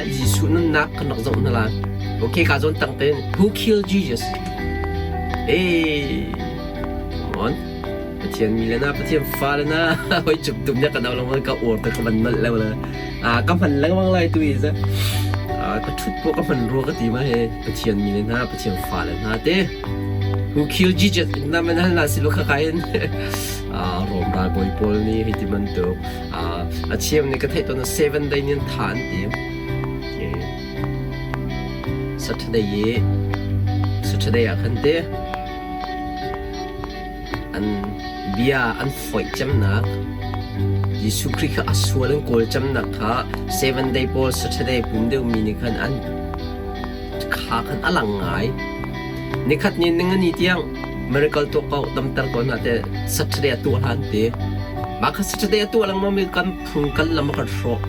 Jesuh nunnak kan rak zoh hna lai. Okay, ka zawn tang tein who killed Jesus? Hey, come on. Pathian mi le na Pathian fa le na hoi cuk tum ne ka dau lang ka or ta ka ban mal le la. Ah ka hman lengmang lai tu i za. Ah ka thut po ka hman ro ka ti ma he Pathian mi le na Pathian fa le na te. Who killed Jesus? Na man hal na si lo kha kai in. Ah Rom ral bawi pawl nih hei ti bantuk A cheu nih ka theih tawn seven day nin tha an ti. Saturday i Saturday ah khan te an bia an foih cemnak Jesuh Khrih kha a sual an kawl cemnak kha seven day pawl Saturday pum deuh mi nih khan an kha khan a lang ngai. Nikhat ni ningani tiang miracle tuah ko damter ko hna te Saturday a tuah hlan te. Mah kha Saturday a tuah lengmang mi kan phung kan lam a kan hrawh.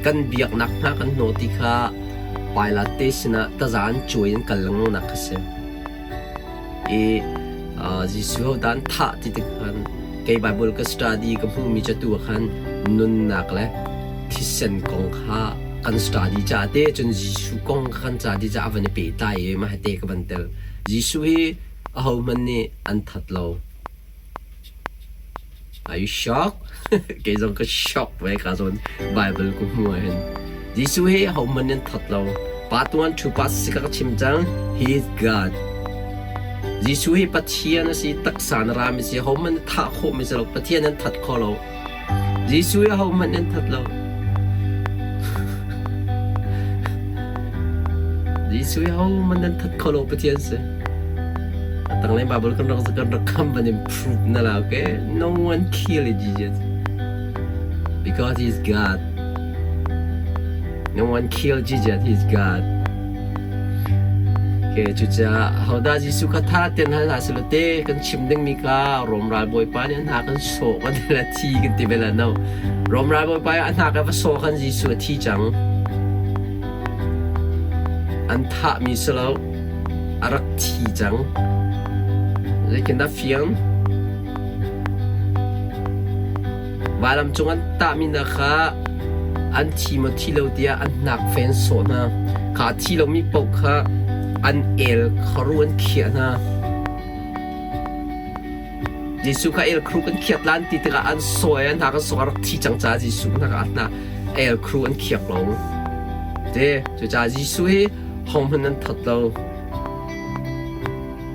Kan biaknak hna kan hnawh ti kha Pilate te sinah taza an cuai in kal lengmang nak kha si. I Jesuh ho dan thah ti tik khan kei Bible ka study ka hmuhmi ca tu ah khan nunnak le thisen kong kha kan study ca te cun Jesuh kong kha kan ca di ca a van i pehtlai i mah te ka van tel. Jesuh hi ahohmanh nih an that lo. Are you shocked? Kei zong ka shock ve ka zawn Bible ku hmu ah hin. Jesuh hi ahohmanh an that lo. Pa tuan thu pa si ka chim cang. He is God. Jesuh hi Pathian a si, taksa na rami si, ahohmanh thah khawhmi si lo, Pathian an that kho lo. Jesuh hi ahohmanh an that lo. Jesuh hi ahohmanh an that kho lo Pathian si. Tanglei Bible kan rak kan rak kham van in prove na la okay? No one kill Jesus because he's God. No one kill Jesus, he's God. Okay, cucaah hodah Jesuh kha tha ten hal hna selaw te kan chim dingmi kha Rom ralbawipa nih an hna kan sawh kan ti la thi kan ti bel no. Rom ralbawipa an hna ka va sawh khan Jesuh a thi cang. An thahmi si lo a rak thi cang. Zeitindah fiang? Vailam cung an tahmi hna kha an thi maw thi lo tiah an hnak fen sawh hna. Kha a thi lomi paoh kha an el kharu an khiah hna. Jesuh kha el khru kan khiat lan ti tikah an sawi an hna kan sawh a rak thi cang caah Jesuh hna kha hna el khru an khiak lo. Te cucaah Jesuh hi hohmanh an that lo.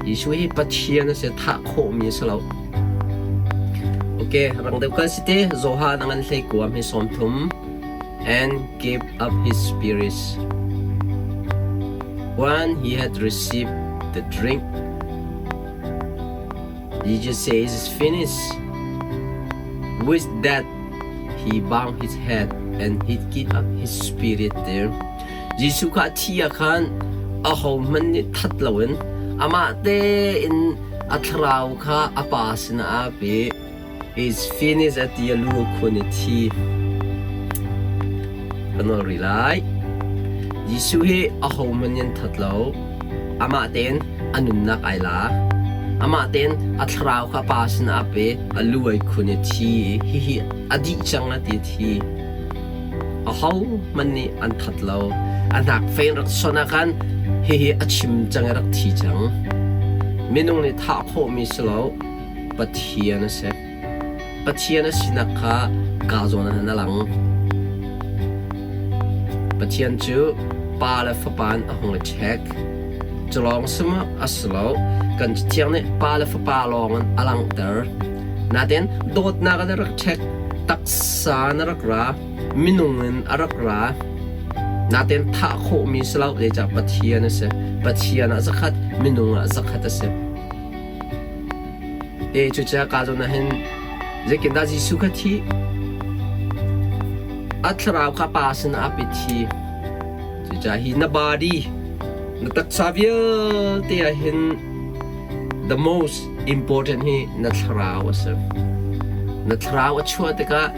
Jesuh hi Pathian a si, thah khawhmi a si lo. Okay, rang deuh kal si te, Johan a ngan hlei kuam hi 30 and gave up his spirit. When he had received the drink, Jesus says, It's finished. With that, he bowed his head and he gave up his spirit there. Jesuh kha a thi ah khan ahohmanh nih that loin amah tein a thlarau kha a Pa sinah aa pe. Is finished a ti a lu a khun i thi ka nawl rih lai. Jesuh hi ahohmanh nih an that lo. Amah tein a nunnak ai la. Amah tein a thlarau kha Pa sinah aa pe, a lu ai khun i thi. Hihi a dih cang a ti thi. Ahohmanh nih an that lo. A hnak fein rak son ah khan hihi a chim cang i rak thi cang. Minung nih thah khawhmi si lo, Pathian a si. Pathian a sinak kha kaa zawn ah hin a lang. Pathian cu Pa le Fapa in a hung i ṭhek. Cu lawng si maw? A si lo. Kan Cathiang nih Pa le Fapa lawng in a langhter. Nain dawtnak in a rak ṭhek, taksa in a rak ra, minung in a rak ra. Nain thah khawhmi si lo, zeicah Pathian a si. Pathian ah zakhat, minung ah zakhat a si. E cucaah ka zawn ah hin zeitindah Jesuh kha thi? A thlarau kha Pa sinah a pe thi. Cucaah hi na body, na taksa vialte ah hin The most important hi na thlarau a si. Na thlarau a chuah tikah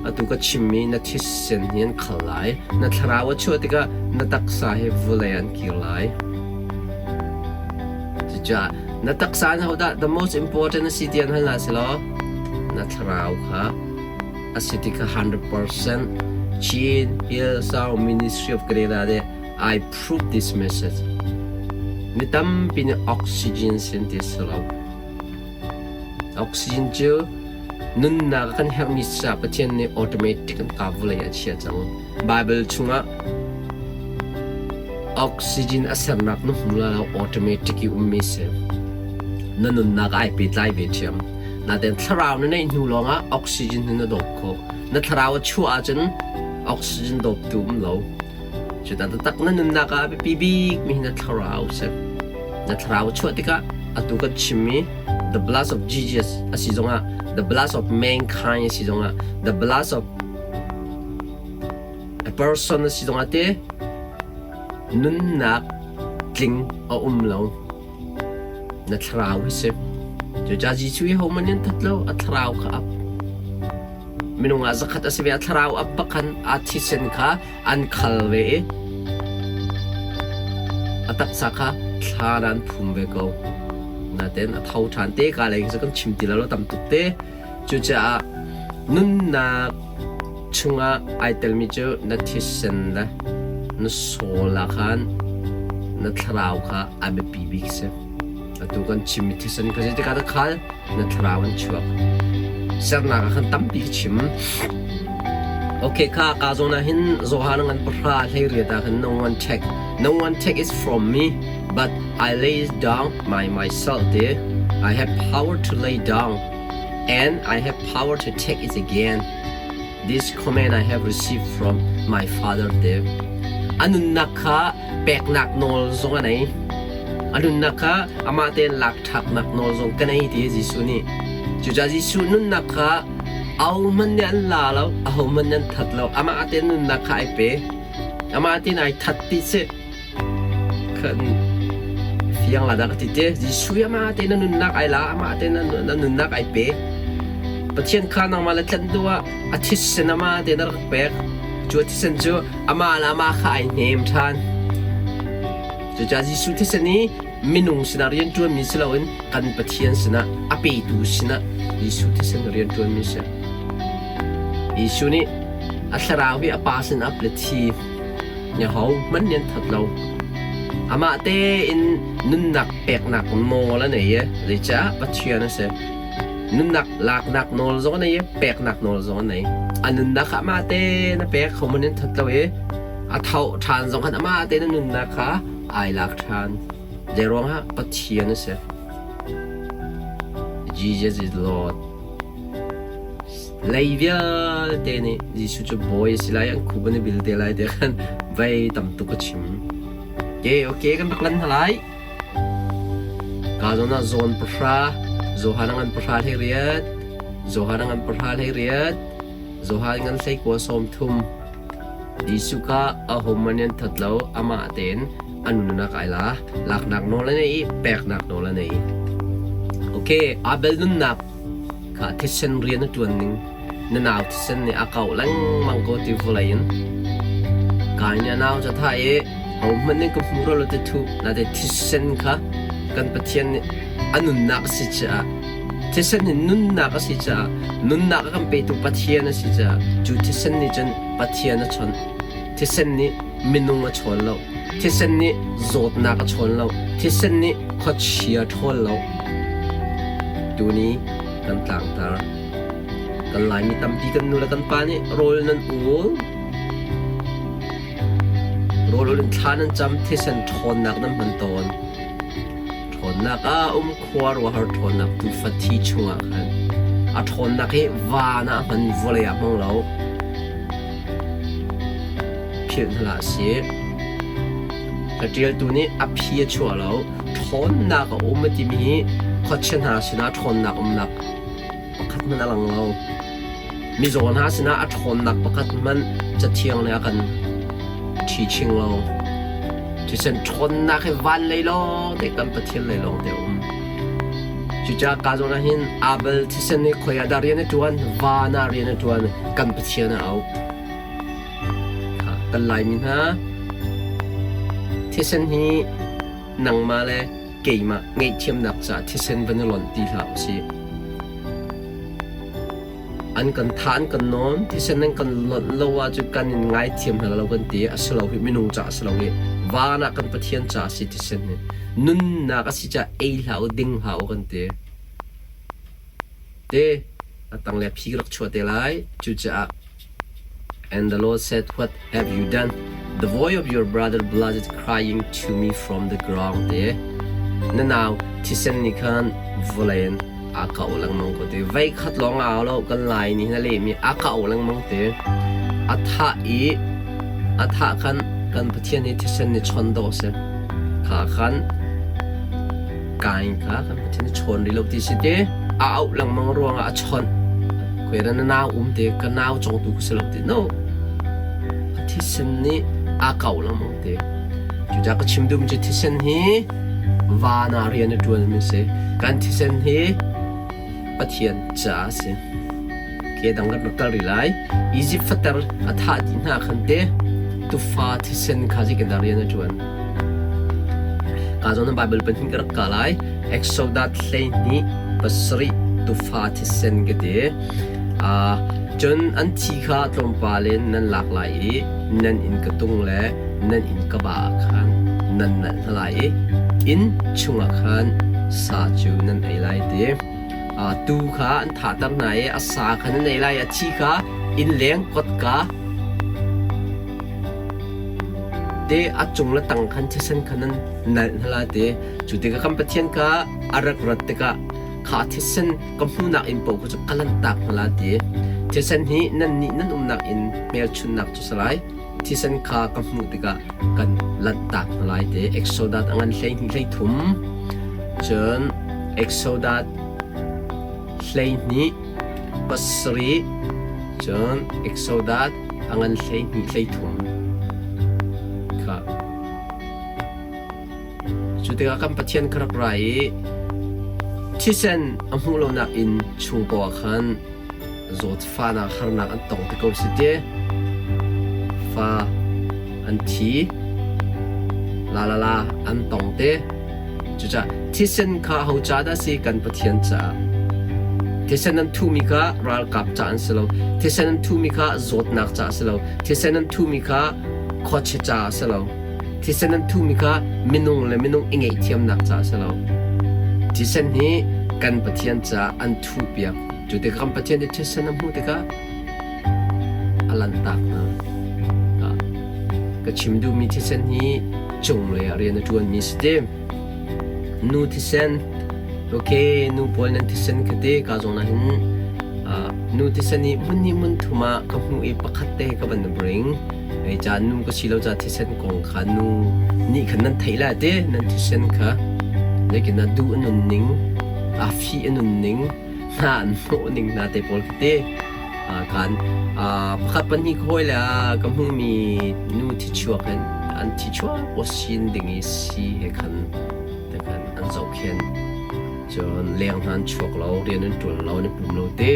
atu ka chimmi na thisen hi an khal lai. Na thlarau a chuah tikah na taksa hi vawlei an kir lai. Cucaah na taksa in hodah the most important a si ti an hal hna si law na thlarau kha a si ti kha 100% Chin Hill Sound Ministry of Canada nih I prove this message. Mi tampi nih oxygen sin ti si lo. Oxygen cu nunnak kan herhmi sa Pathian nih automatic kan ka vawlei a chia cang. Bible chungah oxygen a sernak na hmu la lo automatic i ummi si. Na nunnak ai pehtlai ve ṭhiam. Nain thlarau na neih hnu lawngah oxygen hi na dawp khawh. Na thlarau a chuah ahcun oxygen dawptu um lo. Cu taktak na nunnak ah a biapi bikmi hi na thlarau si. Na thlarau a chuah tikah atu kan chimmi the blood of Jesus a si zongah the blood of mankind a si zongah the blood of a person a si zongah te nunnak tling a um lo. Na thlarau hi si. Cucaah Jesuh hi hohmanh nih an that lo, a thlarau kha ap. Minung ah zakhat a si ve, a thlarau ap bak khan a thisen kha an khal ve i a taksa kha thlan ah an phum ve ko. Nain a tho ṭhan te ka lei cu kan chim ti lo tam tuk te. Cucaah nunnak chungah ai telmi cu na thisen le na soul ah khan na thlarau kha a biapi bik si. Atu kan chimmi thisen kha zeitikah dah khal na thlarau an chuak. Sernak ah khan tampi ka chim. Okay, kha ka zawn ah hin Johan ngan pahra hlei riat ah khan no one take. No one take is from me, but I lay down my myself te. I have power to lay down and I have power to take it again. This command I have received from my father te. A nunnak kha peknak nawl zong a nei. A nunnak kha amah tein lak ṭhaknak nawl zong ka nei ti Jesuh nih. Cucaah Jesuh nunnak kha ahohmanh nih an la lo, ahohmanh nih an that lo. Amah tein nunnak kha ai pe. Amah tein ai that ti si. Khan fiang la dah ka ti te. Jesuh amah tein a nunnak ai la, amah tein a nunnak ai pe. Pathian kha nangmah le tlanh duh ah a thisen amah tein a rak pek. Cu a thisen cu amah le amah kha ai hnem ṭhan. Cucaah Jesuh thisen hi minung sinah rianṭuanmi si loin kan Pathian sinah a petu sinah Jesuh thisen rianṭuanmi si. Jesuh nih a thlarau hi a pa sin ap le thi ho hmanh nih an that lo. Amah tein nunnak peknak nawl a nei i zeicah Pathian a si. Nunnak laknak nawl zong a nei i peknak nawl zong a nei. A nunnak kha amah tein a pek ho hmanh nih an that lo i a tho ṭhan zong khan amah tein a nunnak kha ai lak ṭhan. Zeiruangah Pathian a si. Jesus is Lord. Lei vialte nih Jesuh cu bawi a si lai, an khup an i bil te lai ti khan vei tam tuk a chim. Okay, okay, kan rak lan hna lai. Ka zawn ah zawn pahra, Johan ngan pahra hlei riat, Johan ngan pahra hlei riat, Johan ngan hlei kua sawm thum. Jesuh kha ahohmanh nih an that lo, amah tein a nunnak ai la. Laknak nawl a nei i peknak nawl a nei. Okay, Abel nunnak kha thisen rian a ṭuan ning na nau thisen nih a kauh lengmang ko ti vawlei in. Kai nih a nau cu a thah i ahohmanh nih ka hmu lo ti thuh. Nain thisen kha kan Pathian nih a nunnak a si caah thisen hi nunnak a si caah nunnak a kan petu Pathian a si caah cu thisen nih cun Pathian a chawnh. Thisen nih minung a chawn lo. Thisen nih zawtnak a chawn lo. Thisen nih khuachia a ṭhawl lo. Tuni kan tlangtar. Kan Laimi tampi kan nu le kan pa nih rawl nan ul. Rawl ul in thla nan cam thisen ṭhawnnak nan hman tawn. Ṭhawnnak ah um khuaruahhar ṭhawnnak tuufa thi chungah khan a ṭhawnnak hi van ah hman vawlei ah hmang lo philh hna hlah sih. Caṭialtu nih a phi a chuah lo. Ṭhawnnak a um a timi hi khuachia hna sinah ṭhawnnak umnak pakhat hmanh a lang lo. Mizaw hna sinah a ṭhawnnak pakhat hmanh Cathiang nih a kan ṭhiching lo. Thisen ṭhawnnak hi van lei lawng te kan Pathian lei lawng te a um. Cucaah ka zawn ah hin Abel thisen nih khoi ah dah rian a ṭuan? Van ah rian a ṭuan. Kan Pathian a auh. Kan Laimi hna thisen hi nangmah le keimah ngaihthiamnak caah thisen van i lonh ti hlah usih. An kan thah an kan nawn, thisen an kan lonh lo ahcun kan in ngaithiam hna lo kan ti. A si lo hi minung ca a si lo hi van ah kan Pathian ca a si thisen hi. Nunnak a si caah ei hlah u ding hlah u kan ti. Te a tang le phi ka rak chuah te lai. Cucaah And the Lord said, What have you done? The voice of your brother blood is crying to me from the ground. Te na nau thisen nih khan vawlei in aa kau lengmang ko te. Vei khat lawng aa lo kan lai nih na lehmi aa kau lengmang te. A thah i a thah khan kan Pathian nih thisen nih chon dawh a si. Kha khan Kain kha kan Pathian nih chawn rih lo ti si te a auh lengmang ruangah a chawnh. Khuai na nau um te ka nau congtu ka si lo ti no. A thisen nih aa kau lengmang te. Cucaah ka chim duhmi cu thisen hi van ah rian a ṭuanmi a si. Kan thisen hi Pathian ca a si. Ke dang kan rak kal rih lai. Izipt fater a thah dih hna khan te tufa thisen kha zeitindah rian a ṭuan? Ka zawn Bible pahnih ka rak ka lai. Exodus 12:7 tufa thisen ka ti. Cun an thi kha tlawmpal in nan lak lai i nan inn ka tung le nan inn ka ba ah khan nan nalh hna lai i inn chungah khan sa cu nan ei lai ti. Tuu kha an thahter hna i a sa kha nan ei lai i a thi kha innleng kotka te a cung le tang khan thisen kha nan nalh hna lai ti. Cu tikah kan Pathian kha a rak rat tikah kha thisen ka hmuhnak inn paoh kha cu ka lanhtak hna lai ti. Thisen hi nannih nan umnak inn hmelchunhnak cu si lai. Thisen kha ka hmuh tikah kan lanhtak hna lai ti. Exodus a ngan 12 13. Cun Exodus 12 7 cun Exodus a ngan 12 13 kha. Cu tikah kan Pathian kha rak ra i thisen a hmuh lonak inn chung poah khan zawtfahnak harnak an tong te ko si ti. Fa an thi la la la an tong te. Cucaah thisen kha ho ca dah si kan Pathian caah. Thisen an thuhmi kha ralkap ca an si lo. Thisen an thuhmi kha zawtnak ca a si lo. Thisen an thuhmi kha khuachia ca a si lo. Thisen an thuhmi kha minung le minung i ngaihthiamnak ca a si lo. Thisen hi kan Pathian caah an thuhpiak. Cu tikah kan Pathian nih thisen a hmuh tikah a lanhtak hna. Ka chim duhmi thisen hi cunglei ah rian a ṭuanmi si ti. Nu thisen, okay, nu pawl nan thisen kha ti ka zawn ah hin nu thisen hi hmun hnih hmun thum ah ka hmuh i pakhat te ka van bring. Ei ca nu ka si lo ca thisen kong kha nu nih khan nan theih lai ti nan thisen kha. Lekin ah duh a nun ning, a fi a nun ning, hna an hnawh ning hna te pawl khi ti. Kan pakhat pahnih ka hawi le ka hmuhmi nu thichuak in an thichuak aw sin ding i si he khan te khan an zohkhenh. Cun leng hna an chuak lo, rian an ṭuan lo, an i pum lo te.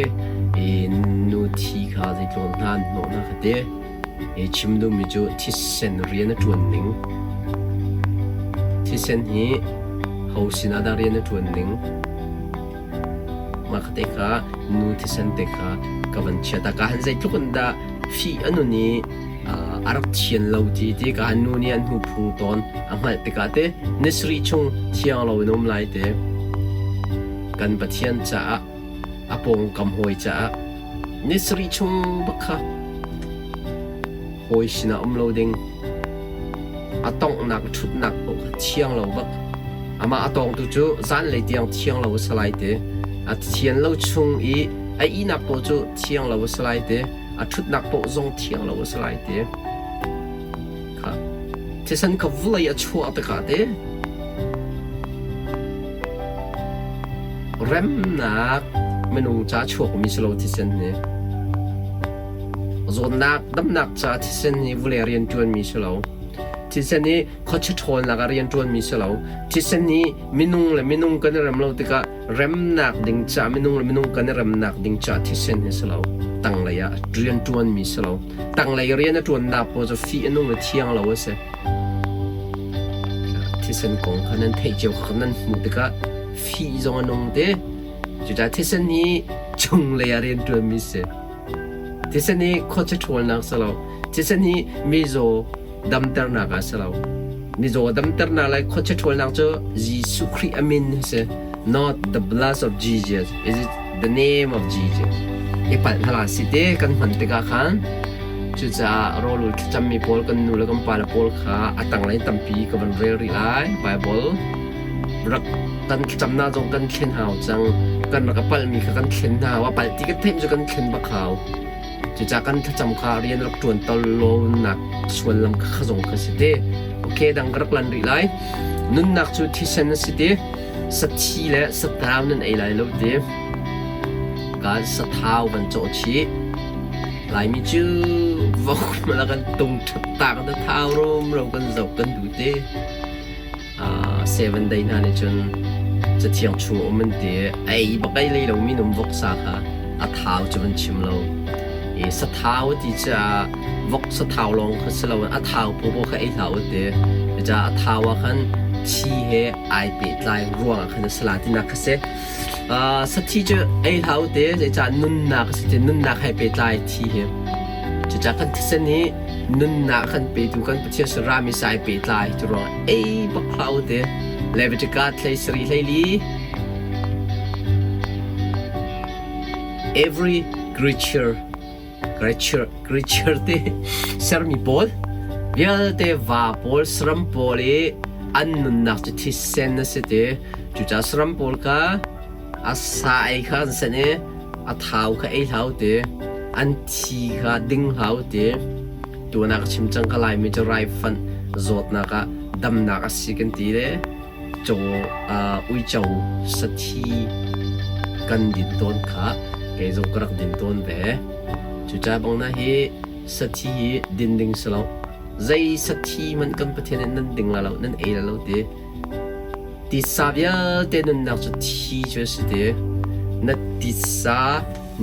I nu thi kha zeitluan hna an hnawh hna kha te. I chim duhmi cu thisen rian a ṭuan ning. Thisen hi ho sinah dah rian a ṭuan ning? Mah kha te kha nu thisen te kha ka van chia ta. Ka han zeitluk in dah fih a nun i a rak thian lo ti ti ka han nu nih an hnu phung tawn a hngalh tikah te ni sarih chung thiang lo in um lai te. Kan Pathian caah a pawngkam hawi caah ni sarih chung bak kha hawi sinah um lo ding a tonghnak ṭhutnak paoh kha thiang lo bak. Amah a tawngtu cu zanlei tiang thiang lo a si lai ti. A thian lo chung i a ihnak paoh cu thiang lo a si lai ti. A ṭhutnak paoh zong thiang lo a si lai ti. Kha thisen kha vawlei a chuah tikah te remnak minung ca chuakmi si lo thisen hi. Zawtnak damnak ca thisen hi vawlei rianṭuanmi si lo. Thisen hi khuachia ṭhawlnak ah rianṭuanmi si lo. Thisen hi minung le minung kan i rem lo tikah remnak ding ca minung le minung kan i remnak ding ca thisen hi si lo. Tanglei ah rianṭuanmi si lo. Tanglei rian a ṭuannak pawl cu fih a nung le thiang lo a si. Thisen kong kha nan theih cio kha nan hmuh tikah fih zong a nung te. Cucaah thisen hi. Cunglei ah rianṭuanmi si. Thisen hi khuachia ṭhawlnak si lo. Thisen hi mizaw damternak ah si lo. Mizaw damternak le khuachia ṭhawlnak cu Jesuh Khrih a min a si. Not the blood of Jesus. Is it the name of Jesus? I palh hna si te kan hman tikah khan cucaah rawlul thlacammi pawl kan nu le kan pa le pawl kha a tanglei tampi ka van rel rih lai. Bible rak kan thlacamnak zong kan thlen hau cang. Kan rak a palhmi kha kan thlen hna hau. A palh ti kan theih cu kan thlen bak hau. Cucaah kan thlacam kha rian rak ṭuan lonak suallam kha zong kha si te. Okay, dang ka rak lan rih lai. Nunnak cu thisen a si te. Sathi le sathau nan ei lai lo te. Ka sathau van cawh chih. Laimi cu vok mala kan tung ṭhat tak na thau rumro kan zoh kan duh te. Seven day hna nih cun cathiang chung um an ti. Ei bak ei lei lomi num voksa kha a thau cu van chim lo. I sathau ti caah vok sathau lawng kha si loin a thau popoh kha ei hlah u ti. Cucaah a thau ah khan thi he ai pehtlai ruangah khan a si la tinak kha si. Sathi cu ei hlah u ti, zeicah nunnak a si ti, nunnak he pehtlai thi hi. Cucaah kan thisen hi nunnak kan petu kan Pathian saram i sai pehtlai cu ruangah ei bak hlah u ti. Leviticus hlei sarih hlei li Every creature creature creature te sermi pawl vialte va pawl saram pawl i an nunnak cu thisen a si ti. Cucaah saram pawl kha a sa ei kha an sen i a thau kha ei hlah u ti, an thi kha ding hlah u ti. Tuan ah ka chim cang ka Laimi cu raifanh zawtnak ah damnak a si kan ti le caw uico sathi kan din tawn kha kei zong ka rak din tawn ve. Cucaah bang na hi sathi hi din ding si lo. Zei sathi hmanh kan Pathian nih nan ding la lo, nan ei la lo ti. Titsa vialte nunnak cu thi cu a si ti. Na titsa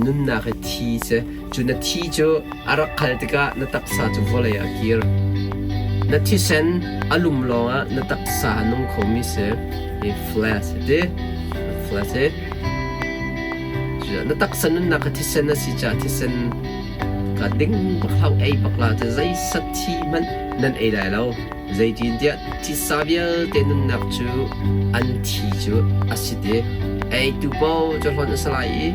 nunnak hi thi si. Cu na thi cu a rak khal tikah na taksa cu vawlei ah a kir. Na thisen a lum lawngah na taksa a nung khomi si. Hi flesh a ti. Flesh hi. Na taksa nunnak kha thisen a si caah thisen ka ding bak hlah ei bak la ti zei sathi hmanh nan ei lai lo. Zeitintiah thisa vialte nunnak cu an thi cu a si ti. Eitu paoh cu hlonh a si lai i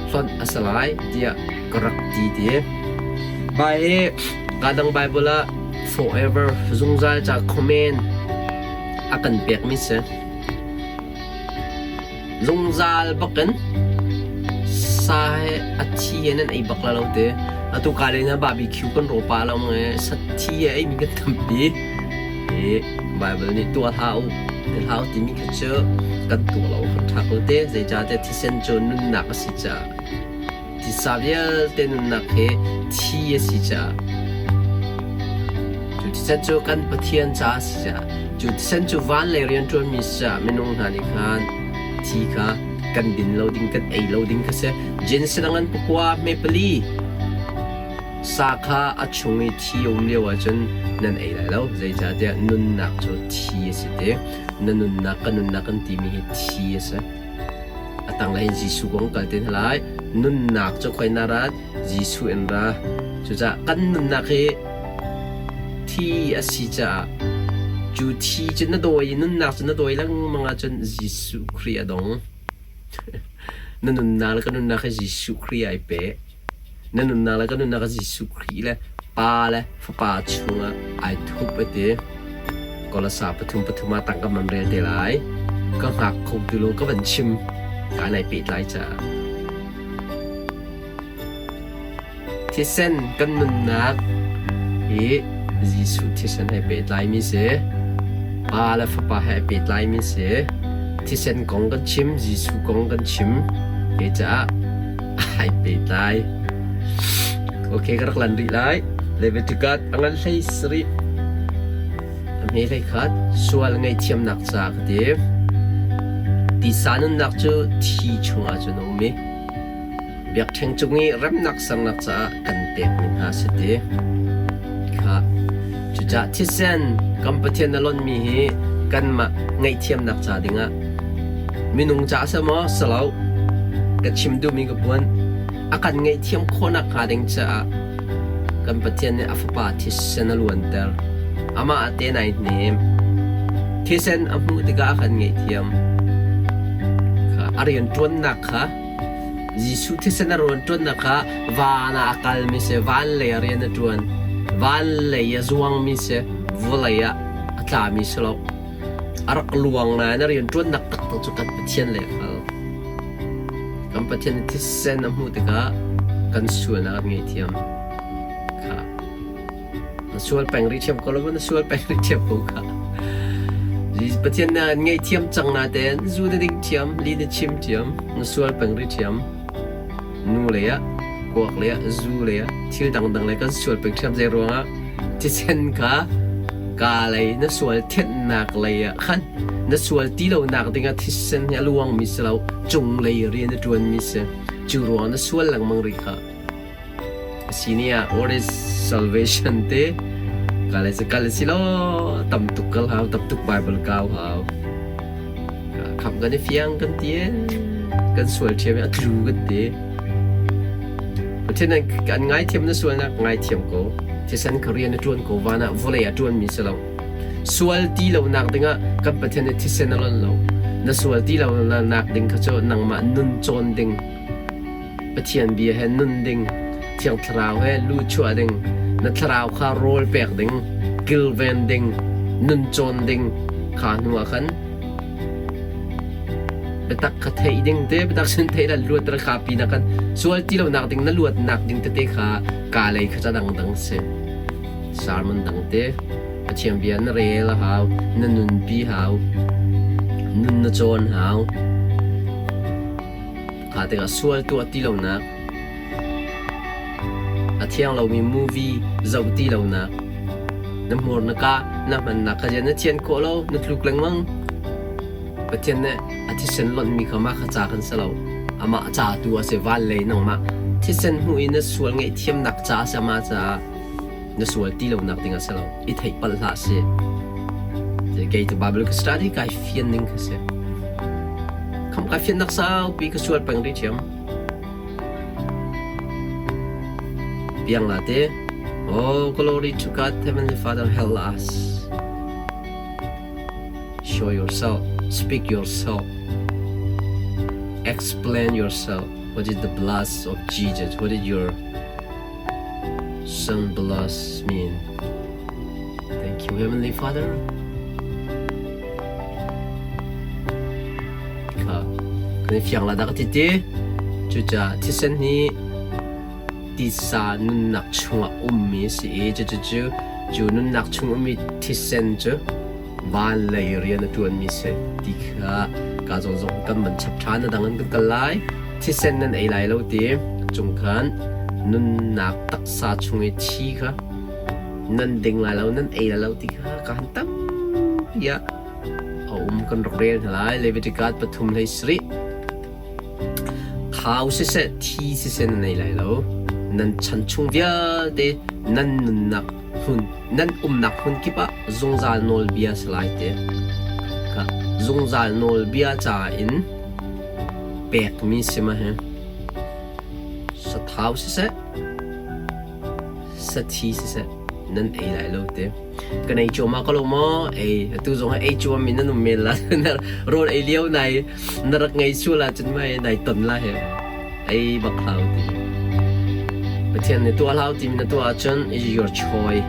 hlonh a si lai tiah ka rak ti ti. Bai hi ka dang Bible ah forever zungzal ca comment a kan pekmi si. Zungzal bakin sa he a thi he nan ei bak la lo te. Atu ka le na barbecue kan ro pa lo nge sathi he ei mi kan tampi. I Bible nih tuah hlah u, ti hlah u timi kha cu kan tuah lo kan ṭha ko te. Zeicahtiah thisen cu nunnak a si caah tisa vialte nunnak hi thi a si caah cu thisen cu kan Pathian ca a si caah cu thisen cu van lei rianṭuanmi si caah minung hna nih khan thi kha kan din lo ding kan ei lo ding kha si. Genesis dang an pakua hme pali sa kha a chung i thi a um lio ahcun nan ei lai lo zeicahtiah nunnak cu thi a si ti na nunnak ka nunnak kan timi hi thi a si. A tanglei in Jesuh kong kal te hna lai. Nunnak cu khoi na rat? Jesuh in ra. Cucaah kan nunnak hi thi a si caah cu thi cu na dawi i nunnak cu na dawi lengmang ahcun Jesuh Khrih a dong. na nunnak le ka nunnak hi Jesuh Khrih ai pe. Na nunnak le ka nunnak hi Jesuh Khrih le Pa le Fapa chungah ai thup a ti. Kolasa pathum pathum ah tangka man rel te lai. Ka hngak kho ti lo ka van chim. Ka nai pehtlai caah. Thisen kan nunnak hi Jesuh thisen he pehtlaimi si. Pa le Fapa he pehtlaimi si. Thisen kong kan chim, Jesuh kong kan chim. Kei caah ai pehtlai. Okay, ka rak lan rih lai. Leviticus a ngan hlei sarih. A hme hlei khat sual ngaihthiamnak ca ka ti. Tisa nunnak cu thi chungah cun a um i biakṭheng cung i remnak sernak caah kan pekmi hna a si ti. Kha cucaah thisen kan Pathian a lonmi hi kanmah ngaihthiamnak ca dingah minung caah si maw si lo. Ka chim duhmi ka puan a kan ngaihthiam khawhnak hnga ding caah kan Pathian nih a Fapa thisen a luanter. Amah a te nai hnem. Thisen a hmuh tikah a kan ngaihthiam. Kha a rianṭuannak kha Jesuh thisen a rianṭuannak kha van ah a kalmi si, van lei ah rian a ṭuan. Van lei a zuangmi si, vawlei ah a tlami si lo. A rak luang nain a rianṭuannak taktak cu kan Pathian le a kal. Kan Pathian nih thisen a hmuh tikah kan sualnak kan ngaihthiam. Kha. Na sual peng rih ṭhiam ko lo na sual peng rih ṭhiam ko kha. Pathian nih an ngaihthiam cang natein zu na ding ṭhiam, li na chim ṭhiam, na sual peng rih ṭhiam. Nu lei ah, kuak lei ah, zu lei ah, thil dangdang lei kan sual peng ṭhiam zei ruangah thisen kha kaa lei na sual thenhnak lei ah khan na sual ti lonak dingah thisen hi a luangmi si lo cung lei rian a ṭuanmi si cu ruang na sual lengmang rih kha a si ni ah what is salvation te kal si kal si lo tam tuk kal hau tam tuk bible kau hau kham kan i fiang kan ti kan sual ṭhiam i a tlu kan ti Pathian an ngaithiam na sualnak ngaithiam ko. Thisen ka rian a ṭuan ko van ah vawlei a ṭuanmi si lo. Sual ti lonak dingah kan Pathian nih thisen a lonh lo. Na sual ti lonak ding kha cu nangmah nun cawn ding. Pathian bia he nun ding. Thiang Thlarau he lu chuah ding. Na thlarau kha rawl pek ding. Kilven ding. Nun cawn ding. Kha hnu ah khan Biatak kha theih ding te, biatak sin theih la luat ra kha pi na kan sual ti lo nak ding na luat nak ding tete kha ka lei kha ca dang dang si. Sermon dang te Pathian bia na rel a hau, na nun pi hau, nun na cawn hau. Kha tikah sual tuah ti lo nak, a thiang lomi movie zoh ti lo nak, na hmur na kah, na hmannak kha na thian khawh lo, na tluk lengmang. Pathian nih a thisen lonhmi kha mah kha ca kan si lo. Amah ca tu a si van lei nangmah thisen hmuh i na sual ngaihthiamnak ca a si amah caah na sual ti lonak ding a si lo. I theih palh hlah si. Kei tu Bible ka study kai fian ning kha si. Kham kai fiannak saupi ka sual peng rih ṭhiam. Piang la te. Oh, glory to God, Heavenly Father, help us. Show yourself, speak yourself, explain yourself. What is the blood of Jesus? What is your son blood mean? Thank you, Heavenly Father. Kha kan i fiang la dah ka ti ti. Cucaah thisen hi tisa nunnak chungah ummi a si i cucu cu nunnak chung ummi thisen cu van lei rian a ṭuanmi si ti kha ka zawn zong kan van chap ṭhan a dang in kan kal lai. Thisen nan ei lai lo ti cung khan nunnak taksa chung i thi kha nan ding lai lo nan ei lai lo ti kha ka han tampi ah a um kan rak rel hna lai. Leviticus 3 hlei sarih. Thau siseh thi siseh nan ei lai lo. Nan chan chung vialte nan nunnak hmun nan umnak hmun kip ah zungzal nawlbia si lai te. Kha zungzal nawlbia ca in pekmi si ma hi. Sathau siseh sathi siseh nan ei lai lo te. Kan ei cuahmah ko lo maw? Ei, atu zong ah ei cuahmi nan um men la. Rawl ei lio nai na rak ngei sual ahcun mei nai ton la he. Ei bak hlau ti. Pathian nih tuah hlau timi na tuah ahcun is your choice.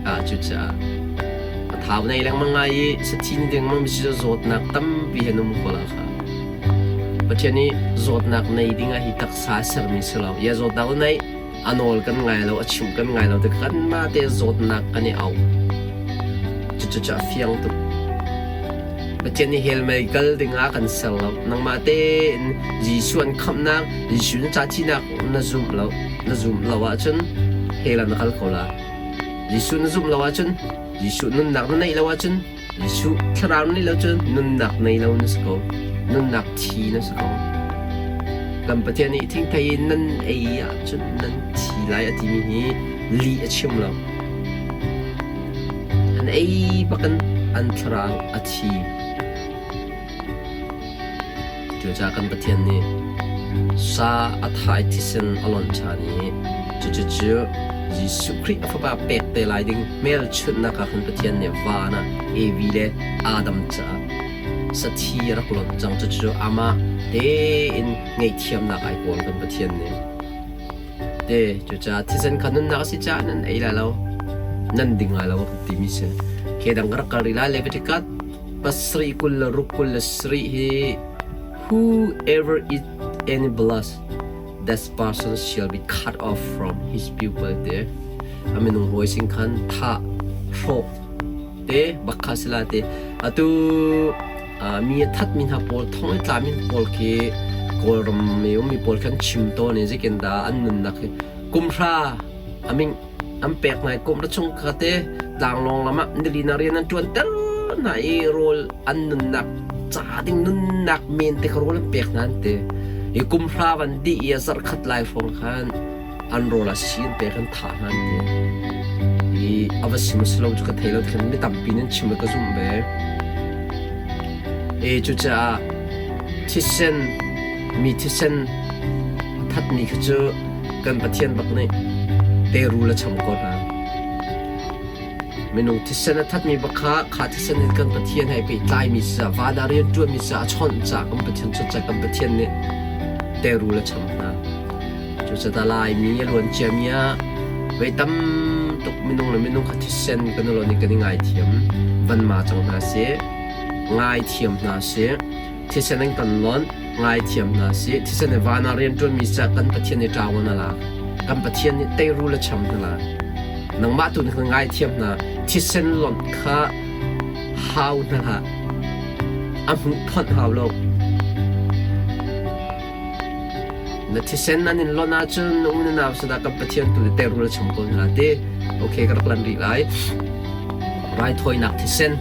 Ah cucaah a thau nei lengmang ngai i sathi ni ding mang mi zawtnak tampi he num ko la kha. Pathian nih zawtnak nei ding ah hi taksa sermi si lo. Ya zawtnak nei a nawl kan ngai lo, a chimh kan ngai lo tik kanmah te zawtnak kan i auh. Cucu a fiang tuk. Pathian nih hell mei kal dingah kan ser lo. Nangmah tein Jesuh an khamhnak, Jesuh na ca thihnak na zumh lo, na zumh lo ahcun hell ah na kal ko la. Jesuh na zumh lo ahcun, Jesuh nunnak na neih lo ahcun Jesuh thlarau nih lo cun nunnak nei lo na si ko. Nunnak thi na si ko. Kan Pathian nih thingthei in nan ei ahcun nan thi lai a timi hi lih a chim lo. An ei bakin an thlarau a thi. Cucaah kan Pathian nih sa a tha i thisen a lonh ṭhan i cucucu Jesuh Khrih a Fapa pek te lai ding hmelchunhnak ah khan Pathian nih van ah Evi le Adam caah sathi a rak lonh cang. Cucu amah tein ngaihthiamnak ai kawl kan Pathian nih. Te cucaah thisen kha nunnak a si caah nan ei lai lo, nan ding lai lo a kan timi si. Ke dang ka rak kal rih lai Leviticus pasarih 26 27 hi whoever eat any blood that person shall be cut off from his people te a minung hawi sin khan thah hrawh te bak kha si la te atu mi a that mi hna pawl thong i tla mi pawl khi kawlram mi ummi pawl khan chim tawn i zeitin dah an nunnak hi kumhra aming an pek ngai kum ra chung kha te tlanglawng lam ah nili na rian an ṭuan ter hna i rawl an nunnak ca ding nunnak men te kha rawl an pek hna an ti i kum hra van dih i a zarh khat lai hrawng khan an rawl ah si an pek an thah hna an ti i a va sim a si lo cu ka thei lo khin mi tampi nan chim ka zumh ve e cucaah thisen mi thisen a thatmi kha cu kan Pathian bak nih teirul a cham ko hna. Minung thisen a thatmi bak kha kha thisen in kan Pathian he pehtlaimi si van ah rian ṭuanmi si a chawnh caah kan Pathian cucaah kan Pathian nih teirul a cham hna. Cucaah Laimi a luan ciami ah voi tam tuk minung le minung kha thisen kan i kan i ngaithiam van ma cang hna sih ngaithiam hna sih thisen an kan lonh ngaithiam hna sih thisen i van ah rianṭuanmi ca kan Pathian nih ṭawan a lak kan Pathian nih teirul a cham hna lai nangmah tu nih ngaithiam hna thisen lonh kha hau hna hlah a hmuh phonh hau lo na thisen nan in lonh ahcun na u na nau sinah kan Pathian tu nih teirul a cham ko hna ti okay ka rak lan rih lai raithawinak thisen.